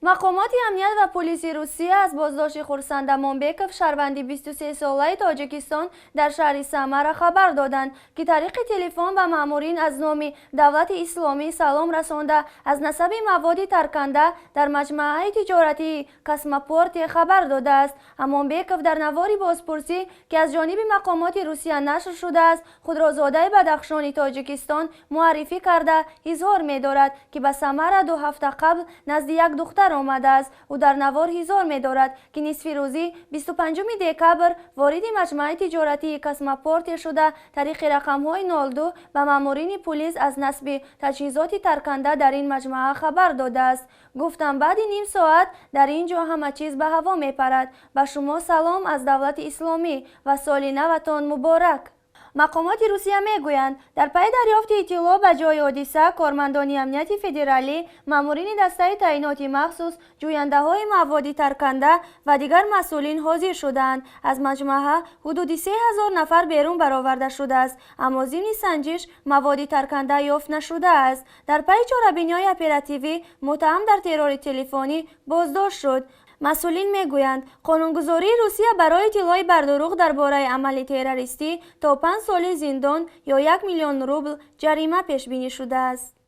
Мақомоти амният ва пулиси Русия аз боздошти Хурсанд Амонбеков, шаҳрванди 23-солаи Тоҷикистон, дар шаҳри Самара хабар доданд, ки тариқи телефон ба маъмурин аз номи Давлати Исломӣ салом расонда, аз насби маводи тарканда дар маҷмааи тиҷоратии Космопорте хабар додааст. Амонбеков дар навори бозпурсӣ, ки аз ҷониби мақомоти Русия нашр шудааст, худро зодаи Бадахшони Тоҷикистон муаррифӣ карда, изҳор медорад, ки ба Самара 2 ҳафта қабл назди як духтар омадааст. Ӯ дар навор изҳор медорад, ки нисфи рӯзӣ 25 декабр вориди маҷмааи тиҷоратии Космопорте шуда, тариқи рақамҳои 02 ба маъмурини пулис аз насби таҷҳизоти тарканда дар ин маҷмаа хабар додааст. Гуфтам, баъди ним соат дар ин ҷо ҳама чиз ба ҳаво мепарад. Ба шумо салом аз Давлати Исломӣ ва соли наватон муборак. Мақомоти Русия мегӯянд, дар пайи дарёфти иттилоъ ба ҷои ҳодиса кормандони амнияти федералӣ, маъмурини дастаи таъиноти махсус, ҷӯяндаҳои маводи тарканда ва дигар масъулин ҳозир шудаанд. Аз маҷмаа ҳудуди 3000 нафар берун бароварда шудааст, аммо зимни санҷиш маводи тарканда ёфт нашудааст. Дар пайи чорабиниҳои оперативӣ муттаҳам дар террори телефонӣ боздошт шуд. Масъулин мегӯянд, қонунгузории Русия барои иттилои бардурӯғ дар бораи амали террористӣ то 5 соли зиндон ё 1 миллион рубл ҷарима пешбинӣ шудааст.